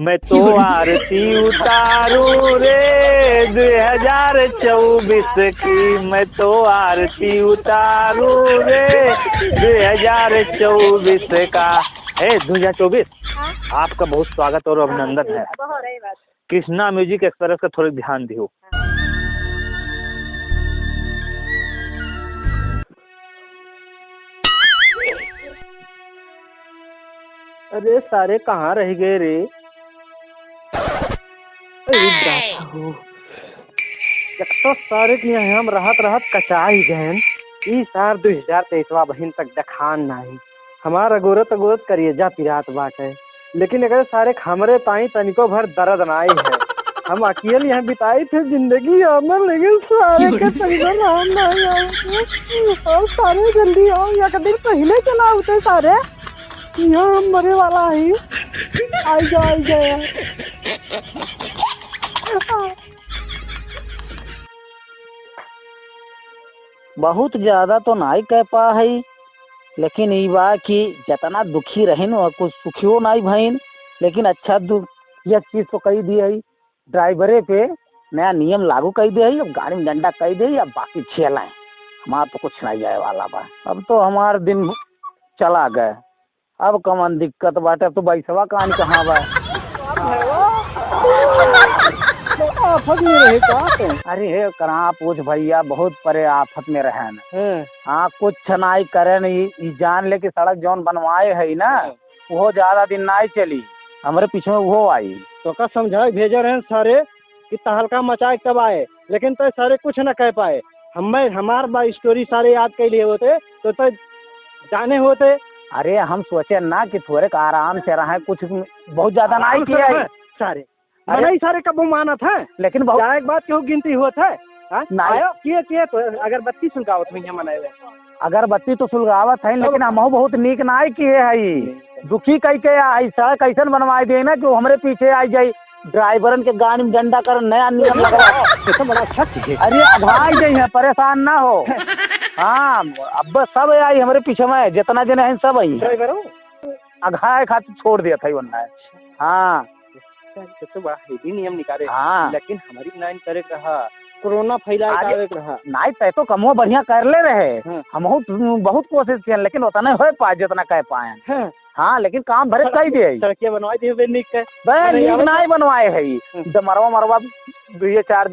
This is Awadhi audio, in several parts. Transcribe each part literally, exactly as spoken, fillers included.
मैं तो आरती उतारूं रे दो हज़ार चउबीस की, मैं तो आरती उतारूं रे दो हज़ार चउबीस का। ए, दो हज़ार चउबीस, हाँ? आपका बहुत स्वागत और अभिनंदन है। बहुत रही बात। कृष्णा म्यूजिक एक्सप्रेस का थोड़ा ध्यान दियो। अरे सारे, कहाँ रह गए रे? अरे दादा हो। एक तो सारे के यहाँ हम रहत रहत कचाई गएन। ई सार दो हज़ार तेईसवा बहिन तक देखान नाही। हमार अगोरत अगोरत करेजा पिरात बाटे। लेकिन एकरे सारे के हमरे ताई तनिको भर दर्द नाही है। हम अकेल यहाँ बिताई थे जिंदगी हमर, लेकिन सारे के तनिको नाम नाही आवत। और सारे जल्दी आओ, एक दिन पहिले चला उते सारे। यहाँ हम मरे वाला ही। आई जा, आई जा। बहुत ज्यादा तो नाई कह पा हई, लेकिन ई बा कि जतना दुखी रहिन, वह कुछ सुखियो नाई भइन। लेकिन अच्छा दु-, यह चीज तो कही दी है, ड्राइवरे पे नया नियम लागू कही दे है, अब गाड़ी में डंडा कही दे, अब बाकी झेलें। हमार तो कुछ नाई जाए वाला बा। अब तो हमार दिन चला गए। अब कवन दिक्कत बाटे, अब तो बैसवा कान कहाँ बा? आफत में रहे का तू? अरे हे कहाँ पूछ भैया, बहुत परे आफत में रहे न। हैं। हाँ, कुछ नाई करे न, ई, ई जान ले कि सड़क जौन बनवाए है ना, हैं। वो ज्यादा दिन नाई चली, हमरे पीछे में वो आई। तो का समझाए भेजे रहे सारे कि तहलका मचाए तब आए, लेकिन तय सारे कुछ न कह पाए। हमें, हमार बा स्टोरी सारे याद कर लिए होते, तो तय जाने होते। अरे, हम सोचे ना कि थोड़े का आराम से रहे, कुछ बहुत ज्यादा ना आराम से किया है। रहे सारे। अरे। मनई सारे कबो मानत है? लेकिन बहुत जाए के बाद केहू गिनती होत है? हाँ? नहीं। आयो, किए, किए तो अगरबत्ती सुलगावत हुई है मनई में। अगरबत्ती तो सुलगावत है, तब लेकिन हमहू बहुत नीक नाई किए हई। दुखी कई के आई, सड़क ऐसन बनवाए दे ना कि वो हमरे पीछे आई जाई। ड्राइवरन के गाड़ी में डंडा कर नया नियम लगवा। ये तो बड़ा अच्छा चीज है। अरे अघाई गई है, परेशान ना हो। हाँ, अब सब आई हमरे पीछे में, जितना जने हैं सब आई। ड्राइवर हो? अघाए खातिर छोड़ दिया था वरना। हाँ। तो, तो बड़ा heavy नियम निकाले। हाँ। लेकिन हमारी नाइन करे के रहा, कोरोना फैलाए अरे, जावे के रहा। नाई तय तो कमो बढ़िया कर ले रहे। हाँ। हमहू बहुत कोशिश किए, लेकिन उतना हो पाए जितना कह पाए। हाँ। हाँ, लेकिन काम भरे सड़क-, कई दे। सड़किया बनवाए दिए बे नीक के। बे अरे, नीक यार। नाई बनवाए है। हम्म। डमरवा मरवा दुइये चार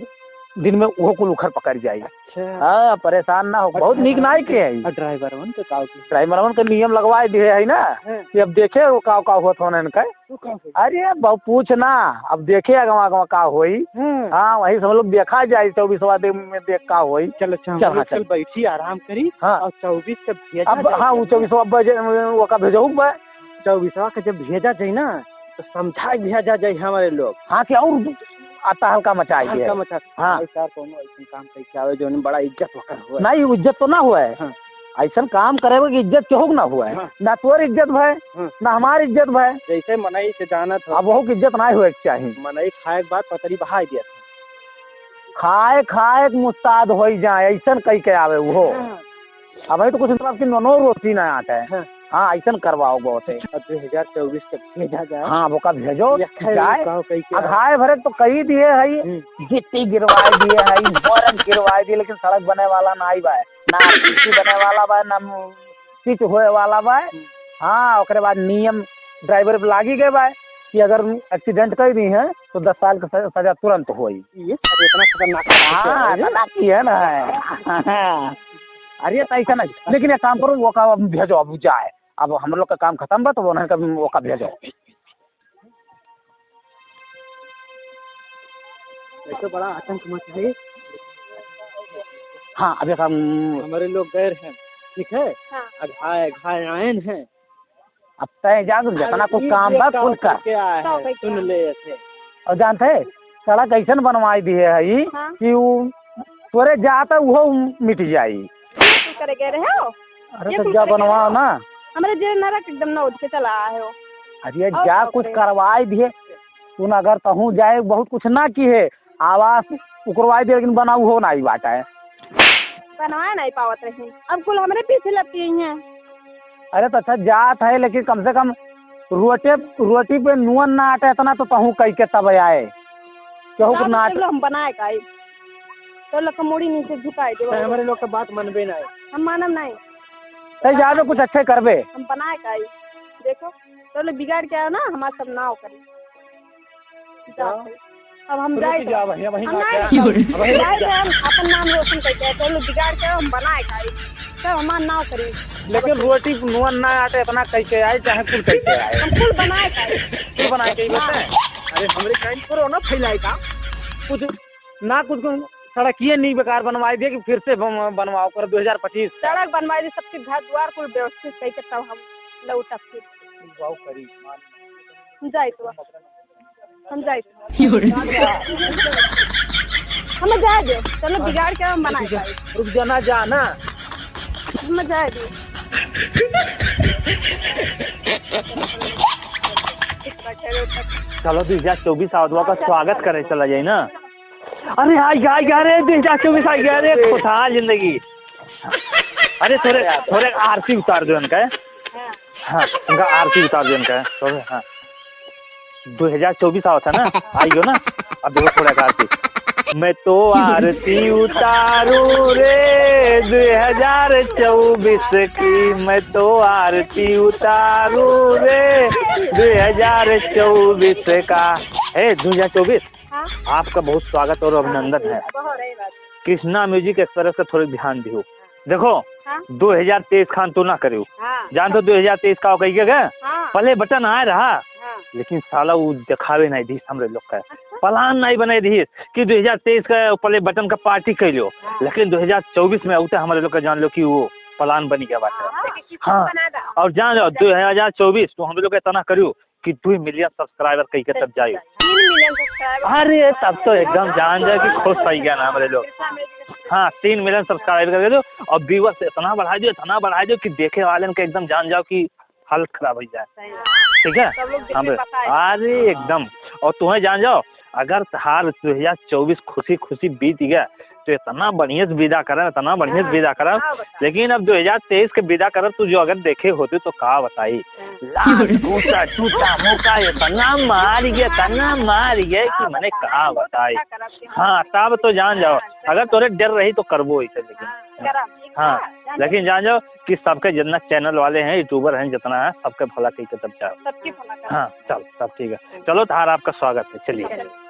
दिन में वो कुल उखड़ पकड़ जाई। अच्छा। हाँ, परेशान ना हो, अच्छा, बहुत नीक हाँ। नाई के है। और ड्राइवरवन के का होती? ड्राइवरवन के नियम लगवाए दिए है ना, हाँ। कि अब देखे वो का, का होत होने इनका। वो का होती? अरे, अब पूछ ना, अब देखे अगवा, अगवा का होई। हाँ। हाँ, वही सब लोग देखा जाए, चउबीसवा दिन में देख का होई। चल, अच्छा, हम चल, लोग हाँ, चल। चल बैठी, आराम करी, हाँ। और चउबीस के भेजा अब, जाए हाँ, वो चउबीसवा बजे, वो का भेजहू बा। चउबीसवा के जब भेजा जाई ना, तो समझा के भेजा जाई हमारे लोग। हाँ, कि और तहलका मचाई तहलका दे। मचा। हाँ। भाई साहब, कौनो ऐसन काम करके आवे, जौन बड़ा इज्जत वकर होए। नहीं, इज्जत तो ना होए। हाँ। ऐसन काम करे कि इज्जत केहू के ना होए। हाँ। ना तोर इज्जत भय, हाँ। ना हमार इज्जत भय। जैसे मनई से जानत हो। अब वहू के इज्जत ना होए के चाही। मनई खाए के बाद पतरी बहाई दिया। खाए, खाए के मुस्ताद होई जाए, ऐसन कई के आवे उहो। हाँ। अब तो कुछ मतलब कि नोनो रोटी ना आटे। हाँ। हाँ, ऐसन करवाओ बहुत है। अब दो हज़ार चउबीस तक भेजा जाए। हाँ, वो का भेजो, ये खैर जाए। कहो कही के अघाए भरे तो कही दिए है, हम्म। गिट्टी गिरवाए दिए है, बोरक गिरवाए दिए, लेकिन सड़क बने वाला ना आई बा, ना आरसीसी बने वाला बा, ना पिच होए वाला बा। हम्म। हाँ, ओकरे बाद नियम ड्राइवर पे लागी गए बा कि अगर एक्सीडेंट कर दी है तो दस साल का स-, सजा तुरंत होई। ये सर इतना खतरनाक है। हाँ, खतरनाक ही है ना। अरे, तो ऐसा नहीं, लेकिन एक काम करो, वो का अब भेजो, अब जाए। अब हम लोग का काम खतम बा, तो उन्हें का, वो का भेजो। ऐसे बड़ा आतंक मचा है। हाँ, अब एक हम हमारे लोग गए हैं, ठीक है? हाँ। अघाए, अघाए आयन हैं। अब तय जा, जितना कुछ काम बा, कुल कर। सुन ले ऐसे। और जानते हैं, सड़क ऐसन बनवाई दिए है हाँ। कि वो तोरे जाता, वो मिट जाई। ये कुल करे गए रहे हो? अरे ये तो कुल जा करे गए बनवाओ रहे हो? ना। हमरे जे नरक एकदम न उठ के चला आए हो। अरे और जा का कुछ करे? करवाई दिए। सुन, अगर तहूँ जाए, बहुत कुछ ना किहे, आवास उकरवाई दिए, लेकिन बनाऊ हो नाई बाटा है। बनवाए नाई पावत रही, अब कुल हमरे पीछे लपटी हैं। अरे तो अच्छा जात है, लेकिन कम से कम रोटे, रोटी पे नून ना आटे, इतना तो तहूँ कहि के तब आए। केहू के ना ना आटे। हम बनाए का आई। तो लोग का मुड़ी नीचे झुकाए दे। तो हमरे लोग का बात मनबे ना है। हम मानब नहीं। ए, जाबे कुछ अच्छे करबे। हम बनाए का आई। देखो, तो लोग बिगाड़ के आयो ना, हमार सब नाव करे। जाओ। अब हम रुक जाए तो। जाओ भैया, वहीं हम बात नहीं है। रुकब। अब वहीं जाए रुक तो हम अपन नाम रोशन करके आए, तो लोग बिगाड़ के हम बनाए का आई। सब हमार नाव करी। लेकिन रोटी नून ना आटे इतना कैसे आए, चाहे कुल कैसे आए? हम कुल बनाए का आई। कुल बनाए के ही हाँ। बताए। अरे हमरे काइन कोरोना फैलाए का? कुछ ना कुछ को सड़किए नहीं बेकार बनवाए दिए कि फिर से बन-, बनवाओ कर दो हज़ार पच्चीस। सड़क बनवाए दी, सबके घर द्वार कुल व्यवस्थित करके तब हम लौटब फिर। वाओ करी, मान। हम जाए तो। हम जाए। हम जाए दे। चलो बिगाड़ के हम बनाए खाए। रुक जाना, जा ना। हम जाए दे। चलो, दो हज़ार चउबीस आवत बा, ओकर स्वागत करे चला जाई ना। अरे, आ गया, आ गया रे, दो हज़ार चउबीस आ गया रे, खुशहाल जिंदगी। अरे, थोड़े, थोड़े आरती उतार दो इनका। हाँ, उनका आरती उतार दो इनका। थोड़े, हाँ। दो हज़ार चउबीस आवत है ना, आई गयो ना। अब देखो थोड़ा सा आरती। मैं तो आरती उतारू रे, दो हज़ार चउबीस की, मैं तो आरती उतारू रे, दो हज़ार चउबीस का। हे, दो हज़ार चउबीस, हाँ। आपका बहुत स्वागत और अभिनंदन है। बहुत रही बात। कृष्णा म्यूजिक एक्सप्रेस का थोड़ी ध्यान दियो। देखो, हाँ। दो हज़ार तेईस खान तो ना करियो। हाँ। जान तो दो हज़ार तेईस का कही के गए? हाँ। पहले बटन आए रहा, हाँ। लेकिन साला वो दिखावे नहीं दिहिस हमरे लोग का। अच्छा। प्लान नहीं बने दिहिस कि दो हज़ार तेईस का पहले बटन का पार्टी कर लियो। हाँ। लेकिन दो हज़ार चउबीस में उते हमरे लोग का जान लो कि वो प्लान बन गया बात है। हाँ, हाँ। लेकिन किसी हाँ। बना दा। और जान लो, दो हज़ार चउबीस तो हम लोग इतना करियो कि दो मिलियन सब्सक्राइबर कही के तब जाइयो। तीन मिलियन सब्सक्राइबर। अरे, तब तो एकदम जान जाए कि खुश हो गया ना हमरे लोग। हाँ, तीन मिलियन सब्सक्राइबर कर दो और व्यूअर्स इतना बढ़ा दो, इतना बढ़ा दो कि देखे वाले के एकदम जान जाओ कि हालत खराब हो जाए। सही बात। ठीक है? सब लोग देखे हम, बताए। अरे, एकदम। और तुम्हें जान जाओ, अगर तहार दो हज़ार चउबीस खुशी खुशी बीत गया, तो इतना बढ़िया से विदा करब, इतना बढ़िया से हाँ, विदा करब। का बताई? लेकिन अब दो हज़ार तेईस के विदा करब, तू जो अगर देखे होते तो का बताई? हाँ। लात, घूसा, जूता, मुक्का, इतना मार गया, इतना मार गया कि हाँ, मने बताई, का बहुत बताई? अच्छा करब कि हाँ, तब तो जान जाओ। हाँ, अगर तोरे डर रही तो करबो इसे, लेकिन हाँ, करब। हाँ, हाँ, जान लेकिन जाओ। जान जाओ कि सबके जितना चैनल वाले हैं, यूट्यूबर हैं, जितना है, सबके भला कही के तब जाओ। सबके भला करब। हाँ, चल, सब ठीक है। चलो, तहार आपका स्वागत है, चलिए। चलिए।